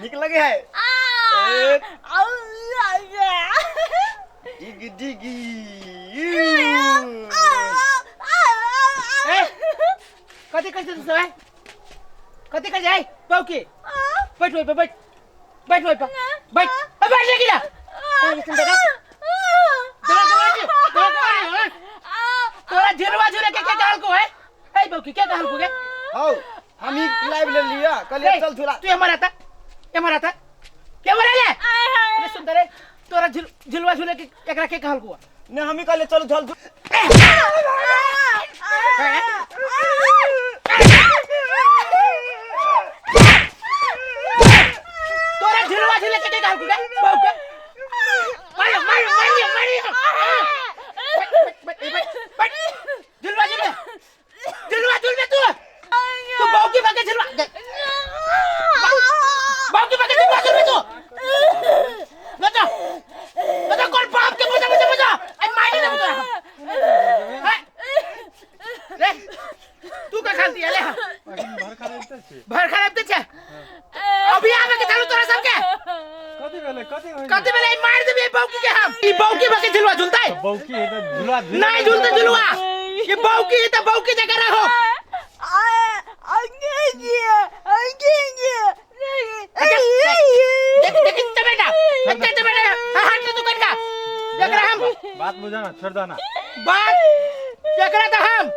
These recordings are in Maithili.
नीक लगे है। ए, डिगी डिगी। ए, कथी करै छै तू सब ए? कथी करै छै ए, बौकी बैठ ओहि पर बैठ बैठ ओहि पर बैठ ए, बैठ लेकिन ए, सुन देखा तोरा के मारी तोरा के मारी ए? तोरा झुलवा झुले के के कहल को है ए बौकी के कहल को के हौ हम ही लाइव ले लिया कहलिए चल झूला। तू हमारा था हमारा था के बोले ले? अरे सुन रे, तोरा झुल झुलवा झुले के एकरा के कहल को? ने हम ही कहलिए चल झल। तोरा झुलवा झुले के के कहल को के बौके? Mario Mario Mario Mario. बैठ बैठ बैठ बैठ। झुलवा झुले, झुलवा झुलबे तू तू बौकी बके झुलवा, बौकी बके झुलवा झुलबे तू। बता बता कौन बाप के? बजा बजा बजा, आई मारी ना तोरा। हैं? रे तू का खालती है ले। भर खराब छी। भर खराब ते छे। अभी आवे के चालू तोरा सबके। कथी भेलै? कथी होइ? कथी भेलै? मार देबे बौकी के हम। ई बौकी बके झुलवा झुलतै? बौकी है त झुला झुला। नहीं झुलते झुलवा। ये बौकी है त बौकी जगह रहो। देख देख त बेटा, देख त बेटा, हाथ ले तू कनका एकरा हम। बात बुझा ना, छोड़ दो ना। बात एकरा त हम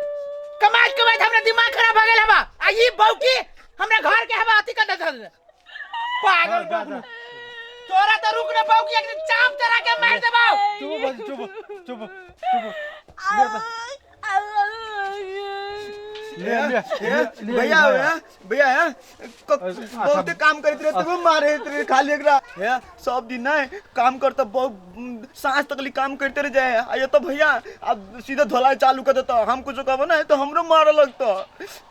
कमाइत कमाइत हमरा दिमाग खराब भ गेल हवा आ ई बौकी हमरा घर के हवा अथी कर दे पागल। जा, जा। तोरा त रुक न बौकी, एक दिन चाप चढ़ा के मार देबौ। चुप बस, चुप चुप चुप। ले ले ले। भैया ले। है भैया है बहुते काम करैत रहे तबो मारैत रहे खाली एकरा है। सब दिन नहीं काम करता, बहुत साँझ तक ली काम करते रह जाए आ ये तो भैया अब सीधा धोलाई चालू कर देता। हम कुछ कहबो ना तो हमरो मारे लगता।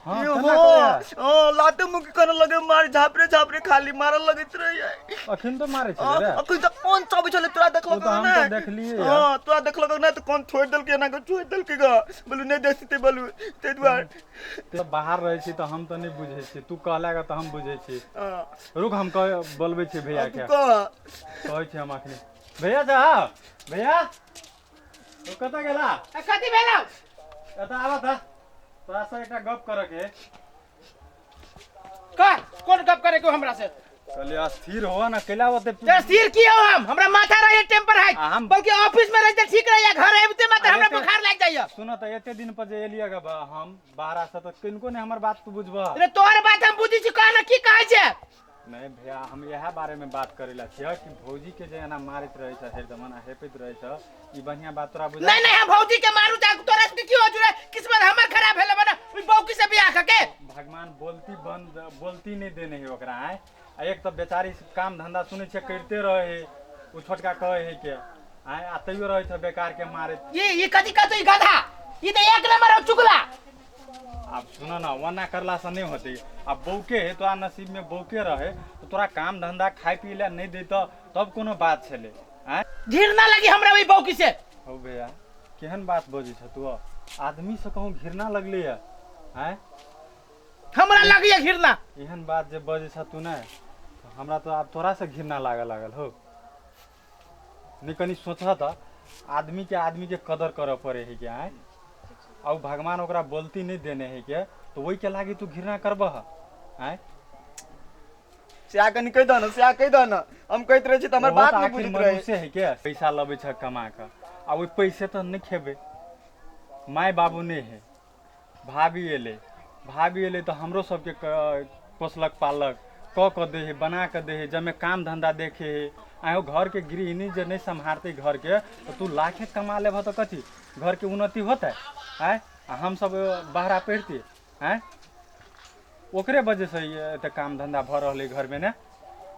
हाँ, ये केना हो करैया? हाँ, लाते मुक्की करे लगे, मार झापरे झापरे खाली मारे लगैत रहे। अखन तो मारे छलै रे। अखन तऽ कोन चबै छलै तोरा देखलक ओ तऽ हम नहि? तऽ देखलियै यार। हाँ, तोरा देखलक नहि तऽ कोन छोड़ि देलकै, एना कऽ छोड़ि देलकै ग। बोलू नहि देखतै, बोलू ताहि दुआरे। तऽ बाहर रहै छी तऽ हम तऽ नहि बुझै छी, तू कहला तऽ हम बुझै छी। हाँ, रुक, हम कह बोलबै छी भैया तू के। कह। कहै छी हम अखनी। भैया साहब, भैया, तू कतऽ गेला? आ, कथी भेलौ? एतऽ आबऽ तऽ, तोरा से एकटा गप करऽ के। कह, कोन गप करे के हमरा से? कहलियै स्थिर हो ना, कैला ओते तेरा सिर की हो? हम हमरा माथा रहे टेम्पर है। आ हम- बल्कि ऑफिस में रहते ठीक रहे, घर आबते में हमरा एते- बुखार लाग जाइए। सुन तऽ, एते दिन पर जे एलियै ग हम बाहर से तऽ किनको नहि हमर बात तू बुझबह? अरे तोहर बात हम बुझी छी, कह ना की कहै छै। नहीं भैया, हम इएह बारे में बात करे ला छियै कि भौजी के जे एना मारैत रहै छै हरदम, एना हेपैत रहै छै, ई बढ़िया बात तोरा बुझा? नहीं नहीं, हम भौजी के मारू जा तोरा के की हो जुड़े? किस्मत हमर खराब भेले बना ओइ बौकी से बियाह क के। भगवान बोलती बंद बोलती नहीं देने है ओकरा आय। आ एक तऽ बेचारी काम धंधा सुनै छियै करिते रहै है, ओ छोटका कहै है के आय, आ तैयो रहै छै बेकार के मारैत। ये कथी कहतो ई गधा? ई त एक नंबर हो चुगला। आब सुन ना, ओना करलासँ नहि होतै। आ बौके है, तोरा नसीबमे बौके रहे तऽ तोरा काम धंधा खाय पी लए नहि दैतऽ तब कोनो बात छलै आँय? घृणा लगी हमरा ओइ बौकी से। हौ भैया, केहन बात बजै छ तू? आदमी से कहूँ घृणा लगलै या आँय? हमरा लगैया घृणा। एहन बात जे बजै छ तू नहि, तऽ हमरा तऽ आब तोरा से घृणा लागऽ लागल हौ। नहि कनि सोचह तऽ, आदमीके आदमीके कदर करऽ पड़ै है के आँय? आ उ भगवान ओकरा बोलती नहि देने है के तऽ ओहिके लागि तू घृणा करबह आँय? सएह कनि कहि दह ने, सएह कहि दह ने। हम कहैत रहै छी तऽ हमर ओहो बात तऽ नहि आखिर बुझैत रहै। मनुष्य है के, पैसा लबै छ कमा कऽ आ ओहि पैसे तऽ नहि खेबै। माय बाबू नहि है, भाभी एलै, भाभी एलै तऽ हमरो सबके पोसलक पाललक, कऽ कऽ दै है, बना कऽ दै है, जाहिमे काम धंधा देखे है। आयो घरके गृहिणी जे नहि सम्हारतै घरके तऽ तू लाखे कमा लेबह तऽ कथी घरके उन्नति होतै आँय? आ हमसब बाहरा पढ़ितियै आँय? ओकरे वजहसँ एते काम धंधा भऽ रहल है घरमे ने।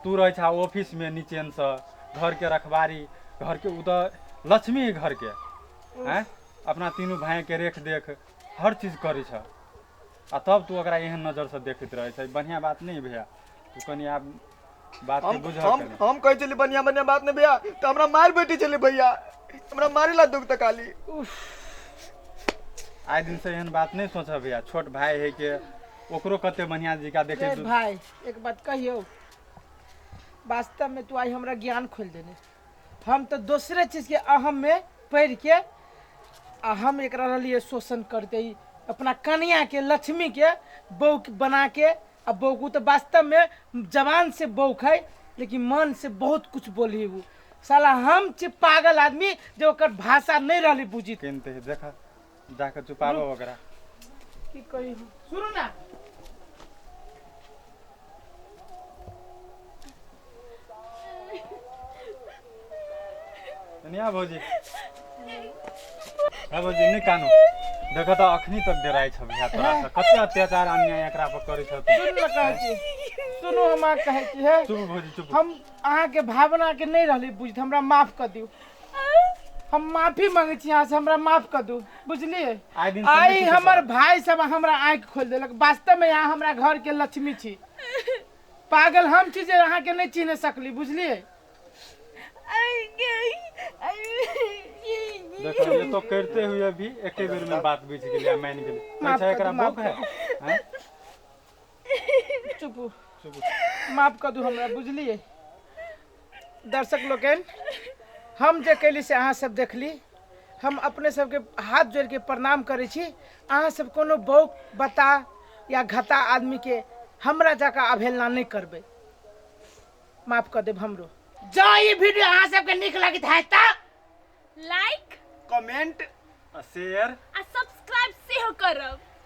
तू रहै छह ऑफिसमे निचेनसँ, घरके रखबारी, घरके ओ तऽ लक्ष्मी है घरके आँय? अपना तीनू भाइके रेख देख हर चीज करै छह आ तब तू ओकरा एहन नजरसँ देखैत रहै छै, बढ़िआँ बात नहि भैया। तू कनि आब बातके हम बुझह हम कनि। हम कहै छलियै बढ़िआँ बढ़िआँ बात नहि भैया, तऽ हमरा मारि बैठे छलै भैया, हमरा मारे ला दुख तऽ खाली। आइ दिनसँ एहन बात नहि सोचह भैया, छोट भाय है के, ओकरो कते बढ़िआँ जिका देखे। रे भाई, एक बात कहियौ? वास्तव में तू आइ हमरा ज्ञान खोलि देने। हम तऽ दोसरे चीजके अहममे पढ़िके आ हम एकरा रहलियै शोषण करते, ई अपना कनियाके लक्ष्मीके बौक बनाके। आ बौकू तऽ वास्तवमे जबान से बौक है, लेकिन मन से बहुत कुछ बोली। उ साला हम छी पागल आदमी जे ओकर भाषा नहीं रहली बुझित। किनते है देखा जाके चुपाबो ओकरा। की कही हम? सुनू ना, कनिया भौजी, हाँ भौजी, नहि कानू। देख तऽ अखनी तक डराइ छ भैया तोरा से, कते अत्याचार अन्याय एकरा पर करै छ तू। सुन ना कहै छी, सुनू, हम अहाँके कहै छी हे। चुप भौजी, चुप। हम अहाँके भावना के नहीं रहली बुझत, हमरा माफ कर दियौ। हम माफी मांगे छी अहाँ से, हमरा माफ कर दू, बुझलिए? आइ दिन से आइ नहि हमर भाई सब हमरा आँखि खोलि देलक। वास्तव में अहाँ हमरा घर के लक्ष्मी छी, पागल हम छी जे अहाँके नहीं चिन्ह सकली, बुझलिए? देखो, ये तो करते हुए भी एके बेर में बात बुझि गेलै आ मानि गेलै। माफ अच्छा कर एकरा दू, माफ भूख है हैं? चुप, चुप। माफ कर दू हमरा, बुझलिए? दर्शक लोकनि, हम जे कैली से अहाँ सब देखली। हम अपने सबके हाथ जोड़ के प्रणाम करै छी। अहाँ सब कोनो बौक बता या घता आदमी के हमरा जकाँ अवहेलना नहीं करबै। माफ कर देब हमरो। जँ ई वीडियो अहाँ सबके नीक लगैत है तऽ लाइक, कमेंट आ शेयर आ सब्सक्राइब सेहो करब।